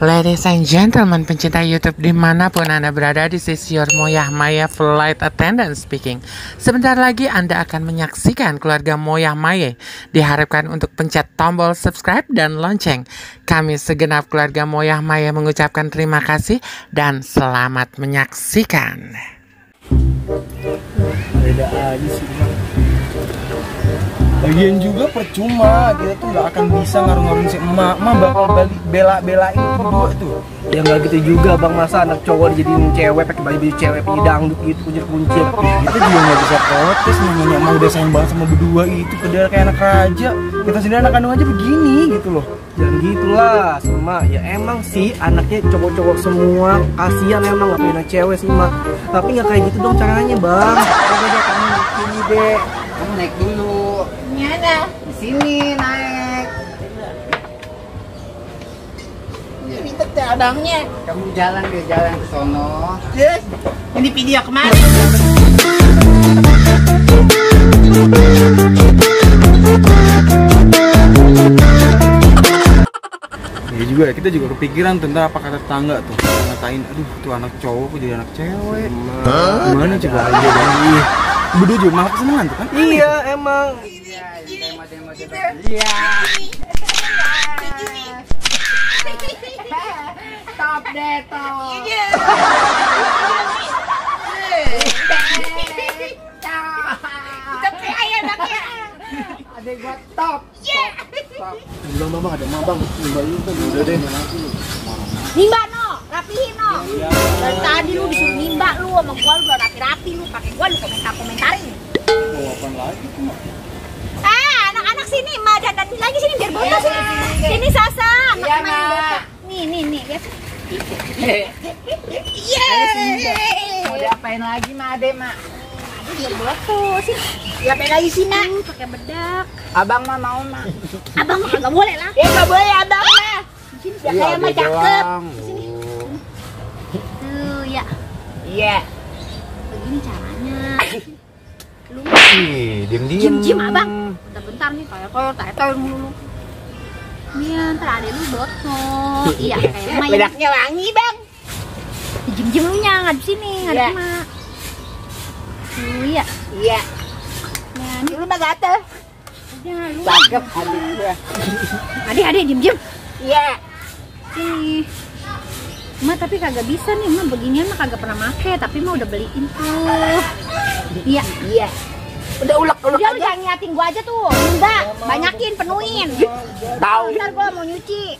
Ladies and gentlemen, pencinta YouTube dimanapun Anda berada, this is your Moyah Maya Flight Attendant speaking. Sebentar lagi Anda akan menyaksikan keluarga Moyah Maya. Diharapkan untuk pencet tombol subscribe dan lonceng. Kami segenap keluarga Moyah Maya mengucapkan terima kasih dan selamat menyaksikan. Beda aja sih, lagian juga percuma, kita tuh nggak akan bisa ngaruh-ngaruhin si emak bakal bela-belain berdua tuh. Ya nggak gitu juga bang, masa anak cowok dijadiin cewek pakai baju cewek punya dangdut gitu kuncir-kuncir. Kita juga nggak bisa protes, namanya emang udah sayang banget sama berdua itu, padahal kayak anak raja. Kita sendiri anak kandung aja begini gitu loh. Jangan gitulah sama, ya emang sih anaknya cowok-cowok semua, kasihan emang nggak punya anak cewek sih mak. Tapi nggak kayak gitu dong caranya bang. Coba deh kamu sini deh, kamu naik dulu. Ada di sini naik. Ini teteh abangnya. Kamu jalan ke sono. Yes. Ini video kemarin. Ya juga ya, kita juga kepikiran tentang apa kata tetangga tuh. Ngatain, aduh tuh anak cowok kok jadi anak cewek. Gimana coba aja dong. Berdua juga malah kesenangan tuh kan? Iya emang. Iya. Top deh top. Tapi ayah anaknya. Adek gua top. Bang, ada mabang. Udah deh. Nimba no, rapihin no. Dari tadi lu disuruh nimba lu sama gua lu udah rapi-rapi lu, pakai gua lu komentarin. Mau apaan lagi tuh mak? Anak-anak sini, Ma, dan lagi sini biar botol sini. Sini Sasa, Iya, main Ma. botol. Nih, lihat. Mau diapain lagi mak adek mak? Aduh, biar botol sih. Diapain lagi sih, Nak? Pakai bedak. Abang mah mau mak. Abang mah kagak boleh lah. Ya nggak boleh abang mah. Sini biar kayak mah cakep. Sini. Tuh, ya. Iya. Begini caranya. Lu Ih, diem-diem. Jim, Abang. Bentar nih, kayak mulu. Iya, ntar ada lu botol. Iya, kayak Mak. Bedaknya wangi bang. Jim lu nya ngadep sini, ngadep Iya. Mak. Tuh, iya. Iya. Nah, ini Lu mah gatel. udah lu. Cakep adik gua. Adik, jim. Iya. Sini. Ma tapi kagak bisa nih, Ma beginian mah kagak pernah make, tapi mah udah beliin tuh. Iya. Iya. Udah ulek-ulek Udah lu aja. jangan ngeliatin gua aja tuh. Enggak, banyakin, penuhin. Tahu. Ntar gua mau nyuci.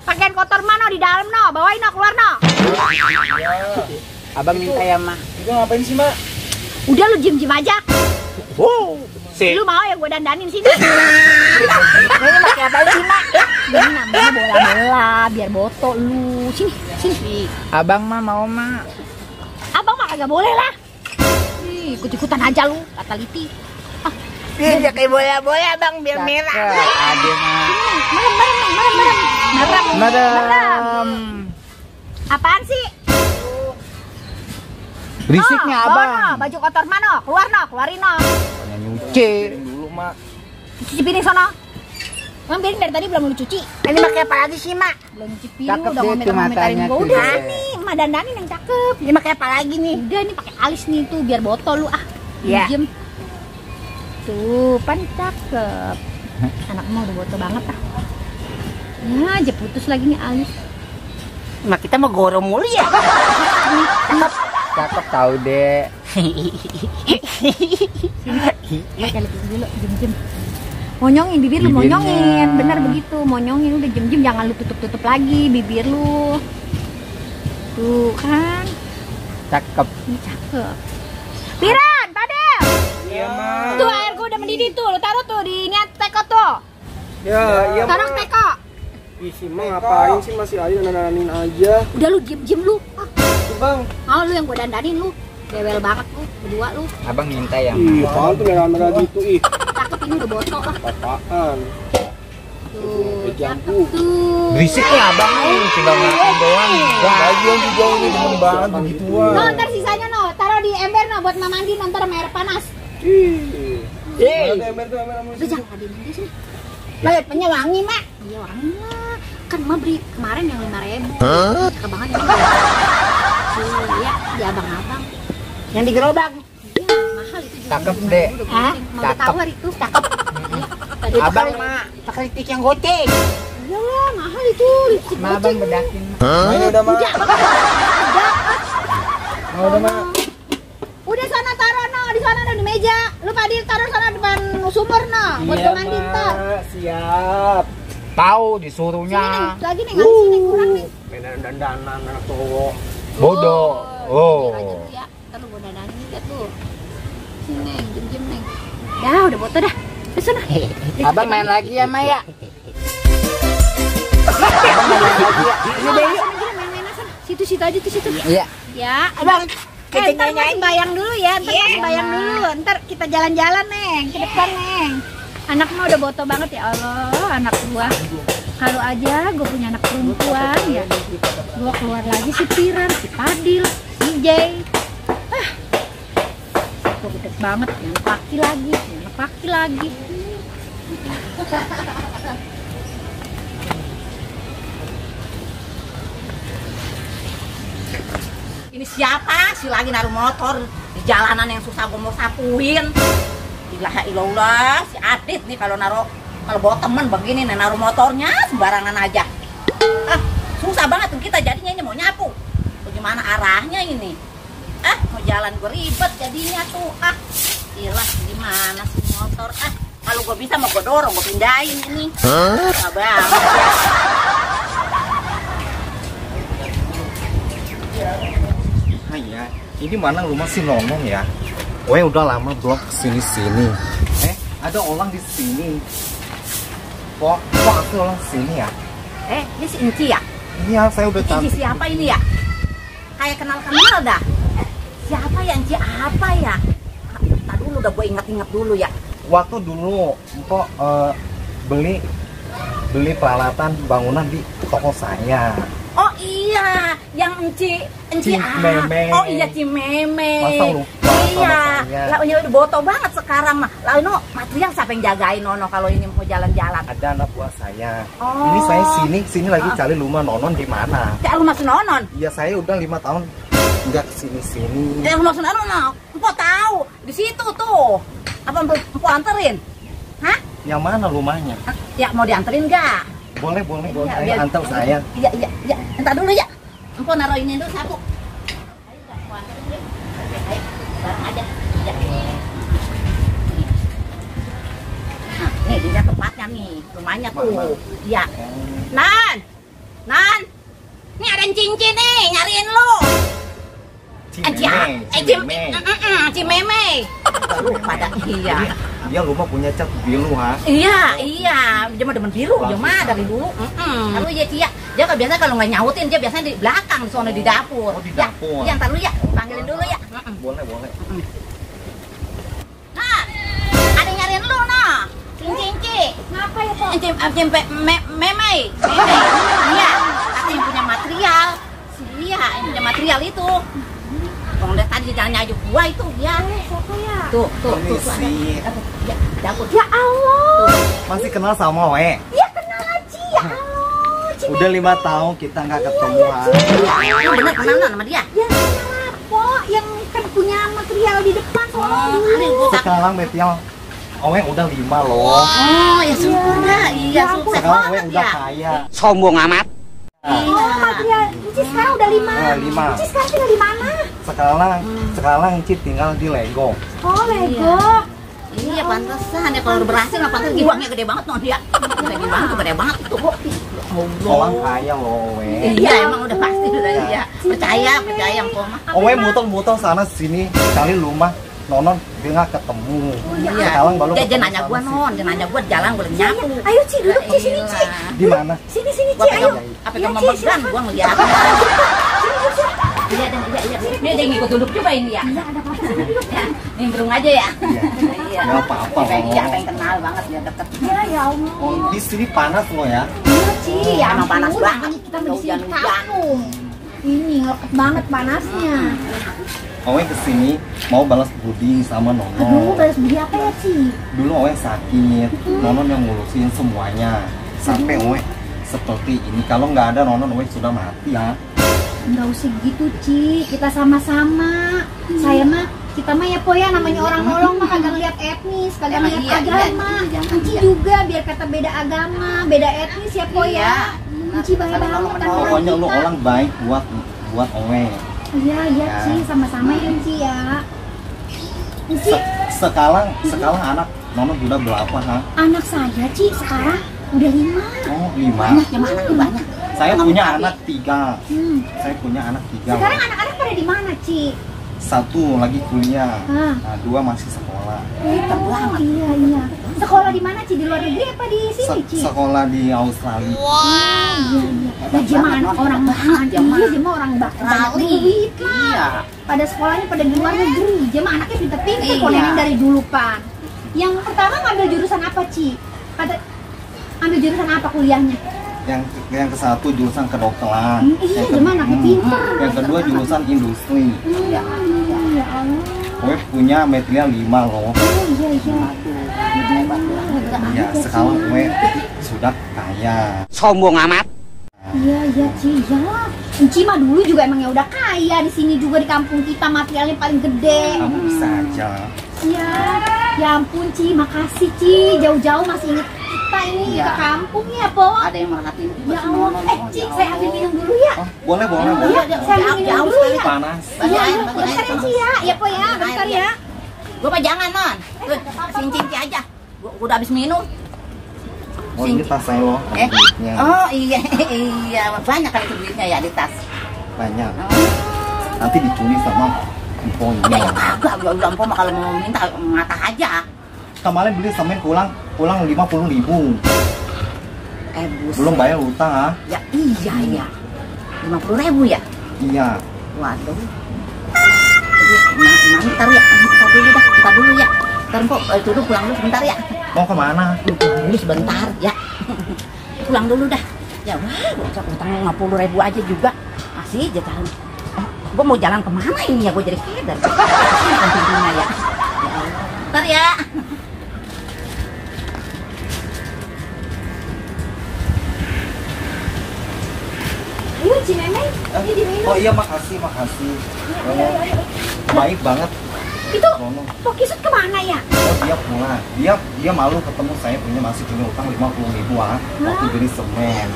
Pakaian kotor mana di dalam no, bawain no, keluar no. Abang minta ya mak. Itu ngapain sih mak? Udah lu jim aja. Wow. Si. Lu mau yang gua dandanin sini? Ini pakai apa sih mak? Ini namanya bola-bola, biar botol lu. Sini. Abang mah mau mak. Abang mah kagak boleh lah. Ih, ikut-ikutan aja lu, kata Liti. Dia kayak bola-bola bang biar merah. Adek mak. Merem. Apaan sih? Berisiknya No, abang. bawa no, baju kotor mana? Keluar no, keluarin no. Pokoknya nyuci. Dulu mak. Cuci piring sono. Emang piring dari tadi belum lu cuci? Ini pakai apa lagi sih mak? Belum cuci piring, Cakep udah deh tuh ngomentarin matanya gua. tuh. Udah nih, emak dandanin yang cakep. Ini pakai apa lagi nih? Udah ini pakai alis nih tuh biar botol lu ah. Iya. Diem. Tuh, pan cakep. Anak mah udah botol banget ah. Ya, aja putus lagi nih alis. Mak kita mau goro mulu ya. Cakep tahu deh. Pakai lipstick dulu, jem. Monyongin bibir lu, Bibirnya. monyongin. Benar begitu, monyongin udah jem, jangan lu tutup lagi bibir lu. Tuh kan. Cakep. Ini cakep. Piran, Padel. Iya mak. Tuh air gua udah mendidih tuh, lu taruh tuh di niat teko tuh. Ya, iya Taruh mak. teko. Ih, si mak ngapain sih masih aja dandanin aja. Udah lu diem lu. Ah, Tuh bang. mau lu yang gua dandanin lu. Bewel banget lu, berdua lu. Abang minta ya Ih, mak. apaan tuh merah-merah gitu ih. Cakep ini udah botol lah. Apaan? Tuh, Jambu. cakep tuh. Berisik ya abang nih, tinggal ngapain doang. Lagian juga ini demen banget begituan. No, ntar sisanya no, taruh di ember no buat mama mandi ntar sama air panas. Ih. Ih. Ada ember tuh ember Lu jangan ada di sini. Lihat wangi mak. Iya wangi lah. kan emak beli kemarin yang 5.000. Cakep banget ya. Iya, di abang-abang. Yang di gerobak. Iya, mahal itu juga. Cakep, Dek. Hah? Mau Cakep. tawar itu. Cakep. Iya. Tadi Abang mah pakai lipstick yang goceng. iya lah, mahal itu. Lipstick Ma abang bedakin. Ayo udah mah. Mau udah mah. Udah sana taruh no, di sana ada di meja. Lu Fadil taruh sana depan sumur no, buat Iya, gua mandi ntar. Ma. Siap. Tahu Sini disuruhnya. nih, lagi nih nggak sini kurang nih. Mainan dandanan anak cowok. Bodoh. Biar aja lu ya. Ntar lu gua dandanin lihat tuh. Sini neng, jem neng. Dah, udah foto dah. Di sana. Abang main lagi ya Maya. Ini deh yuk. Main-main sana. Situ-situ aja tuh situ. Iya. Ya, Abang, ntar kita masih nyanyi. bayang dulu ya, ntar masih bayang dulu. Ntar kita jalan-jalan neng, ke depan neng. Anak mah udah boto banget ya Allah, anak gua. Kalau aja gua punya anak perempuan ya, gua keluar lagi si Piran, si Fadil, si Jay. Gua gede banget, yang laki lagi, yang laki lagi. Ini siapa sih lagi naruh motor di jalanan yang susah gue mau sapuin? Ilaha illallah, si Adit nih kalau bawa temen begini nih naruh motornya sembarangan aja. Ah, susah banget tuh kita jadinya ini mau nyapu. Bagaimana arahnya ini? Ah, mau jalan gue ribet jadinya tuh. Ah, ilah gimana sih motor? Ah, kalau gue bisa mau gue dorong, gue pindahin ini. Susah banget ya. Ya, ini mana rumah si Nonong ya? Weh udah lama belum kesini-sini. Ada orang di sini. Kok ada orang sini ya? Ini si Enci ya? Iya, saya udah Enci cantik. siapa ini ya? Kayak kenal-kenal dah. Siapa ya Enci apa ya? Tadi dulu udah gue inget-inget dulu ya. Waktu dulu Mpok beli peralatan bangunan di toko saya. Oh iya, yang Enci Meme. Oh iya Cimeme. Masa lupa Iya. sama saya? Lah ini udah boto banget sekarang mah. Lah ini material siapa yang jagain Nono kalau ini mau jalan-jalan? Ada anak buah saya. Oh. Ini saya sini lagi cari rumah Nonon di mana? Ya lu masih Nonon. Iya, saya udah 5 tahun nggak kesini-sini. Yang maksud Nono, Empok tahu di situ tuh. Apa Empok anterin? Hah? Yang mana rumahnya? Ya mau dianterin nggak? Boleh. Iya, Ayo biar- antar saya. Iya. Entar dulu ya. Empok naruh ini dulu satu. Ayo, udah, Empok anterin deh. Ayo, bareng aja. Ya. Nah, nih dia tempatnya nih, rumahnya tuh. Iya. Nan. Nih ada cincin nih, nyariin lu. Cimeme. Aduh, pada iya. Dia rumah punya cat biru ha. Iya, dia mah demen biru, dia mah dari dulu. Lalu ya Cia, dia kan biasa kalau nggak nyautin dia biasanya di belakang, di sana di dapur. Oh, di dapur. Ya, ntar dulu ya, panggilin dulu ya. Boleh. Nah, ada yang nyariin lu nah. Cinci. Ngapa ya Pok? Meme. Iya, katanya yang punya material. Iya, yang punya material itu. Kalau lihat tadi jalannya aja gua itu ya. Siapa ya? Tuh, Permisi. ada. Ya, dapur. Ya Allah. Masih kenal sama We? Ya kenal Aci, ya Allah. Udah 5 tahun kita nggak ketemu ha. Lu bener kenal nggak sama dia? Ya kenal Pok, yang kan punya material di depan sono dulu. Ada yang botak. Sekarang Metial We udah 5 loh. Oh, ya syukurnya. Iya, sukses Sekarang We banget udah ya. kaya. Sombong amat. Oh, material. Cici sekarang udah 5. 5. Cici sekarang tinggal di mana? Sekarang Cip tinggal di Lego. Oh, Lego. Iya, pantesan ya kalau udah berhasil nggak pantas uangnya gede banget non dia. Gede banget tuh, gede banget itu. Orang kaya loh We. Iya, emang udah pasti udah iya. Percaya Mpok mah. We muter-muter sana sini cari rumah Nonon dia nggak ketemu. Iya. Sekarang baru Dia ketemu nanya sama gua si- non, dia nanya gua di jalan gua lagi nyapu. Ayo Ci, duduk Ci, sini Ci. Di mana? Sini Gua Ci, ayo. pegang apa Iya, yang Ci, memegang gua ngeliat. Iya. Ini ada yang ngikut duduk juga ini ya. Iya, ada apa-apa sini duduk. Ya, nimbrung aja ya. Iya. Nggak apa-apa, Iya, Mama. pengen kenal banget dia deket. Ya Allah. Oh, di sini panas loh ya. Iya Ci, ya Emang panas ampun, banget. Kita di sini Hujan-hujan. kampung. Ini ngeleket banget panasnya. Owe kesini mau balas budi sama Aduh, Nonon. balas budi apa ya Ci? Dulu Owe sakit, Nonon yang ngurusin semuanya. Sampai Owe seperti ini. Kalau nggak ada Nono sudah mati ya. Nggak usah gitu, Ci. Kita sama-sama. Saya mah, kita mah ya po ya, namanya orang nolong mah kagak lihat etnis, kagak lihat agama. Ci juga biar kata beda agama, beda etnis ya po ya. Ci baik banget kan. Pokoknya lu orang baik buat Owe. Iya, Ci, sama-sama ya, Ci ya. Ci, Sekarang anak Nono udah berapa ha? anak saya, Ci, sekarang udah 5. Oh 5. Anaknya mana tuh banyak. Saya punya anak 3. Hmm. Saya punya anak 3. Sekarang anak-anak pada di mana, Ci? 1 lagi kuliah. Ah. Nah, 2 masih sekolah. Iya. Sekolah di mana, Ci? Di luar negeri apa di sini, Ci? Sekolah di Australia. Iya. Nah, gimana orang banget? Iya, dia mah orang banyak duit lah. Pada sekolahnya pada di luar negeri. Dia mah anaknya pinter-pinter kok nenek dari dulu, Pan. Yang pertama ngambil jurusan apa, Ci? Ambil jurusan apa kuliahnya? Yang ke-1 jurusan kedokteran. Iya, dia mah anaknya pinter. Yang kedua jurusan industri. Ya Allah. Gue punya material 5 loh. Iya. Ya, sekarang gue sudah kaya. Sombong amat. Iya, Ci, iyalah. Ci mah dulu juga emang ya udah kaya di sini juga di kampung kita materialnya paling gede. Kamu bisa aja. Iya. Ya ampun, Ci, makasih, Ci. Jauh-jauh masih inget kita ini ke kampung ya, Po. Ada yang merhatiin juga Ya si Allah. Nono. Ci, saya ambil minum dulu ya. Oh, boleh. Iya, saya ambil minum dulu ya. Panas. Iya, bentar ya, Ci ya. Iya, Po ya, bentar ya. Gue mah jangan, Non. Tuh, cinci aja. Gue udah habis minum. Oh, ini tas saya loh. Eh? Duitnya. Oh iya, banyak kali itu duitnya ya di tas. Banyak. Nanti dicuri sama empon Ya ini. kagak, gue bilang mah kalau mau minta ngata aja. Kemarin beli semen pulang 50.000. Buset. Belum bayar utang ah. Ya iya. 50.000 ya? Iya. Waduh. Ntar ya, ntar dulu ya. Ntar kok itu dulu pulang dulu sebentar ya. Mau kemana? Pulang dulu sebentar ya. Pulang dulu dah. Ya wah, gue usah utang 50.000 aja juga. Masih aja tahu. Gue mau jalan kemana ini ya? Gue jadi keder. Tentunya ya. Ntar ya. Ayo, Ci Memeng. Ini diminum. Oh iya, makasih. Baik banget. Itu Nono. Pokisut kemana ya? Oh, dia pulang. Dia malu ketemu saya masih punya utang 50.000 ah. Waktu beli semen.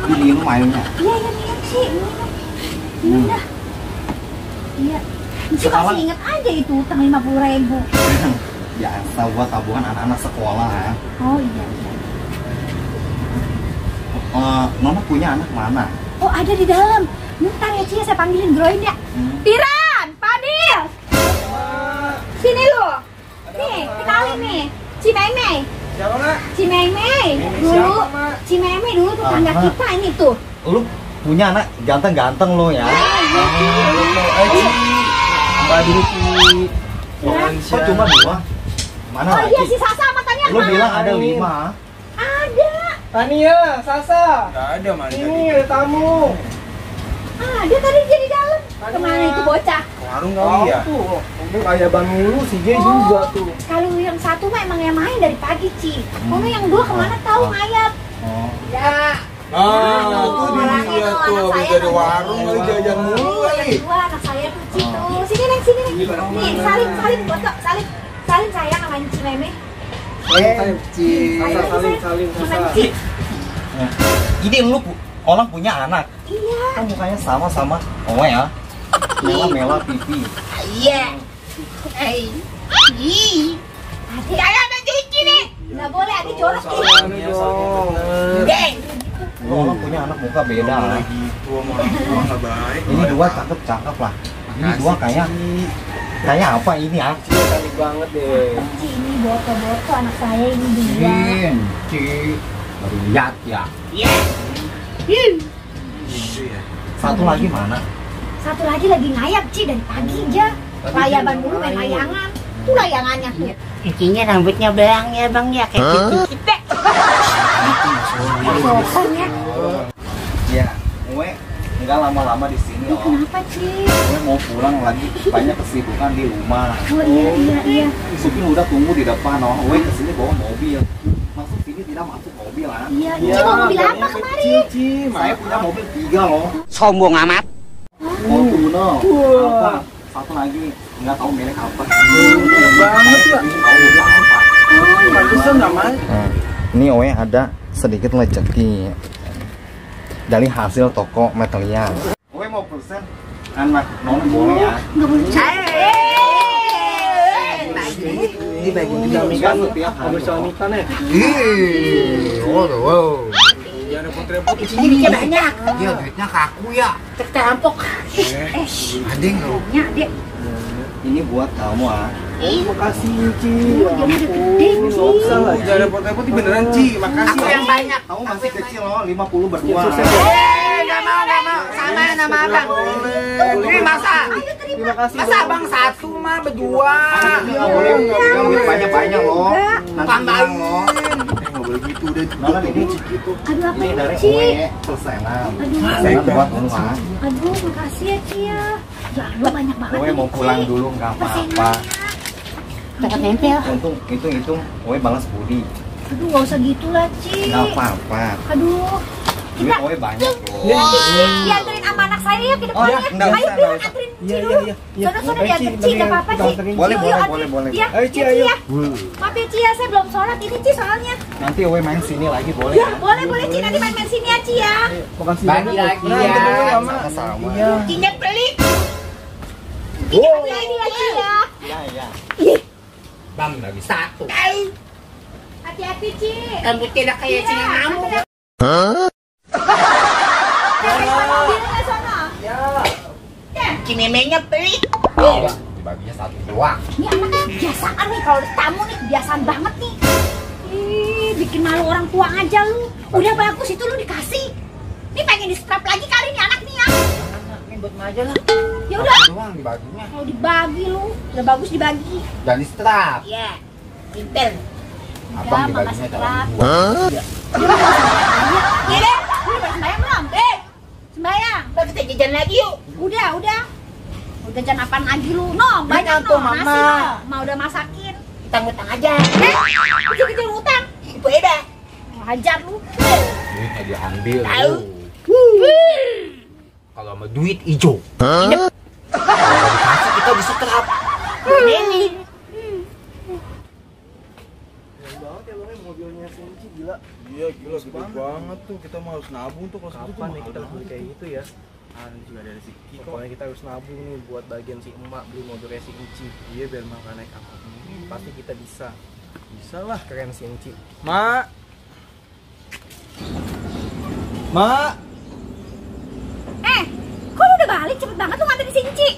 Diminum airnya. Iya, minum, Ci. Minum dah. Iya. Ci masih inget aja itu utang 50.000. Biasa buat tabungan anak-anak sekolah ah. Oh iya. Nono punya anak mana? Oh, ada di dalam. Bentar ya, Ci, saya panggilin Groin ya. Piran, Padil. Sini lu. Nih, kenalin nih. Ci Memei. Siapa, Mak? Ci Memei. Dulu, siapa, Mak? Ci Memei dulu tetangga Aha. kita ini tuh. Lu punya anak ganteng-ganteng lo ya? Mbak dulu Ci. Kok cuma 2? Mana Oh lagi? iya, si Sasa sama Tania Lu mana? bilang ada 5. Ada. Tania, Sasa. Gak ada mana Ini ada tamu. Ada tadi dia di dalam. Kemana itu bocah? ke warung kali ya. Tuh, udah kayak ban mulu si J juga tuh. Kalau yang satu mah emang yang main dari pagi, Ci. Kono yang dua kemana tahu ngayap. Oh. Ya. Nah, tuh orang dia itu, tuh anak habis saya dari tuh. warung lagi jajan mulu Yang kali. dua anak saya tuh Ci tuh. Sini Neng, sini Neng. Nih, salim foto, salim. Salim sayang sama Ci Meme. Ci, salim, Sama Sasa. Ci. Ini lu orang punya anak. Iya. Kok mukanya sama Owe ya? Mela pipi. Iya. Adik, saya mau cuci nih. Nggak boleh, adik jorok nih. Salam dong. Geng. Lu orang punya anak muka beda. Gitu sama orang tua nggak baik. Ini 2 cakep lah. Ini 2 kayak apa ini ah? Ci, cantik banget deh. Ci, ini boto-boto anak saya ini dia. Ci. Baru lihat ya. Iya. Satu lagi mana? Satu lagi ngayap, Ci, dari pagi aja. Layaban dulu main layangan. Tuh layangannya tuh. Kucingnya rambutnya belang ya bang ya kayak kucing kita. Sopan ya. Ya, Owe Enggak lama-lama di sini, Om. Kenapa, Ci? Gue mau pulang lagi, banyak kesibukan di rumah. Oh iya. Supir udah tunggu di depan, Om. Gue kesini bawa mobil. Masuk sini tidak masuk mobil, ah. Iya. Ci mau mobil apa kemarin? Saya punya mobil 3 loh. Sombong amat. Mau Uno, apa? Satu lagi, nggak tahu merek apa. banget ya. Tahu merek apa. Pantesan namanya. Ini Owe ada sedikit rezeki dari hasil toko Metelia. Owe mau pesen anak non boleh ya? Nggak boleh. Ini bagi dinamikan setiap hari. bersama Mita nih. Wow. Jangan repot-repot. Isinya duitnya banyak. Iya duitnya kaku ya. Terampok. Ading loh. Ya, dia. Ini buat kamu ah. Makasih Ci. Dia udah gede, Ci. Bisa lah. Jangan repot-repot, ini beneran Ci. Makasih. Aku yang banyak. Kamu masih kecil loh, 50 berdua. Nggak mau. Sama nama abang. Ini masa? Terima kasih. Masa abang satu mah berdua? Nggak boleh, yang duit banyak-banyak loh. Nanti Tambahin. hilang loh. Nggak boleh gitu udah. Mana ini gitu. Aduh, apa Ini ini, dari Ci? Owe persenan. Aduh. Persenan buat rumah. Aduh, makasih ya, Ci ya. Ya, lu banyak banget. Owe nih, mau Ci. pulang dulu nggak apa-apa. Dekat nempel. Hitung, Owe balas budi. Aduh, nggak usah gitu lah, Ci. Nggak apa-apa. Aduh. Duit Kita Owe banyak loh. dianterin sama anak saya ya ke depannya. nggak Ayo, usah, bilang nggak usah. anterin Ci Iya, dulu. iya. Sono-sono dianterin Ci, nggak apa-apa, Ci. Boleh, Yuk, boleh, anterin. boleh. Iya, Ayo, Ci, ya, ayo. ya. Maaf ya, Ci ya, saya belum sholat ini, Ci, soalnya. Nanti Owe main sini lagi boleh Ya, ya? boleh, Ci. Nanti main-main sini ya, Ci ya. Makasih. Bagi lagi ya. Sama. Sama-sama. Iya. Cinya pelik. Ini lagi ya, Ci ya. Iya. Bang lagi satu. Hati-hati, Ci. Rambutnya udah kayak Iya, singa ngamuk. mobilnya sono. Cimemenya pelik. Dibaginya satu doang. Ini anak biasaan nih kalau ada tamu nih, kebiasaan banget nih. Ih, bikin malu orang tua aja lu. Udah bagus itu lu dikasih. Ini pengen di strap lagi kali nih anak nih ya. Ini buat aja lah. Ya udah, Satu doang dibaginya. mau dibagi lu. Udah bagus dibagi. Dan di strap. Iya. Pinter. Abang Udah, dibaginya makasih, dalam Strap. dua. Iya deh, lu udah sembayang belum? Sembayang. Udah kita jajan lagi yuk. Udah. Udah jajan apaan lagi lu? No, banyak tuh, no. Nasi Mama. no. Mau udah masakin. Utang-utang aja. Kecil-kecil utang. Ibu Eda. Hajar lu. Duitnya diambil. Tahu. Kalau sama duit hijau. Kalau dikasih kita bisa terap. Ini. Banget ya lo mobilnya Sinci gila. Iya gila gede banget tuh. Kita mau harus nabung tuh kalau segitu tuh Kapan nih mahal kita banget. beli kayak gitu ya? Ini juga ada rezeki kok. Pokoknya kita harus nabung nih buat bagian si emak beli mobilnya si Inci. Iya biar makan naik angkot. Pasti kita bisa. Bisa lah, keren si Inci. Mak. Mak. Kok lu udah balik cepet banget lu nganterin si Inci?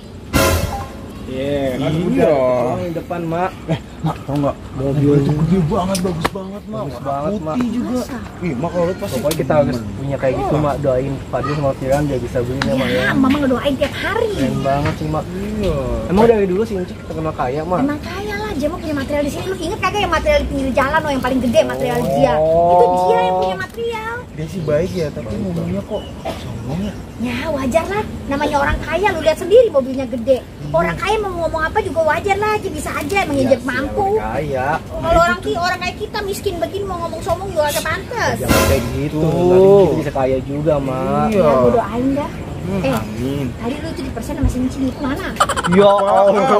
Iya, kan Iya. udah. Tolong yang depan, Mak. Mak tau nggak? Mobil Itu gede banget, bagus banget mak. Bagus Warna banget, Mak. putih juga. Ih mak kalau lihat pasti. Pokoknya kita harus punya kayak gitu, Mak. Doain Fadil sama Firan biar bisa belinya, Mak ya. Ya, mama ngedoain tiap hari. Keren banget sih, Mak. Iya. Emang dari dulu si Inci terkenal kaya, Mak. Emang kaya lah, dia mah punya material di sini. Lu inget kagak yang material di pinggir jalan yang paling gede material dia? Oh. Itu dia yang punya material. Dia sih baik ya, tapi ngomongnya kok sombong ya. Ya wajar lah, namanya orang kaya. Lu lihat sendiri mobilnya gede. Orang kaya mau ngomong apa juga wajar lah, aja bisa aja emang Ya, injek mampu. Kaya. Kalau orang kayak kita miskin begini mau ngomong sombong juga agak pantas. Jangan kayak gitu. Tuh. Nanti kita bisa kaya juga, Mak. Iya. Ya, gue doain dah. Amin. Tadi lu tuh di persen sama si Inci duit mana? Ya Ngomong gitu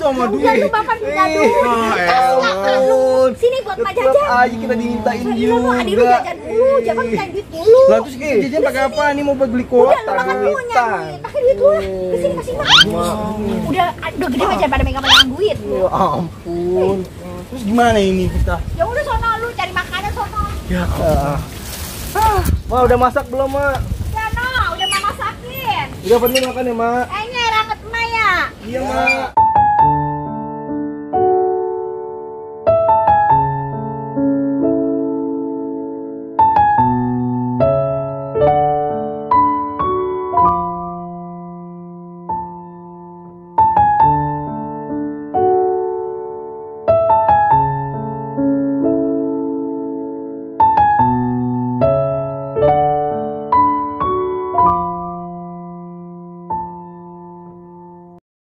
sama Udah lu duit. bapak minta duit. Sini buat mak Tetep jajan. aja kita dimintain Gila lu, adik lu juga. jajan dulu, jangan minta duit dulu. Lah terus kita jajan pakai apa? Ini mau buat beli Udah kuota. lu makan punya duit, pakai duit lu. Kesini kasih mak. Udah gede aja pada megang-megang duit. Ya ampun. Terus gimana ini kita? Ya udah sono lu cari makanan sono. Ya. Ma udah masak belum, Mak? Ya no, udah mama masakin. Udah Fadil makan ya, Mak? Kayaknya ranget emak ya. Iya, Mak.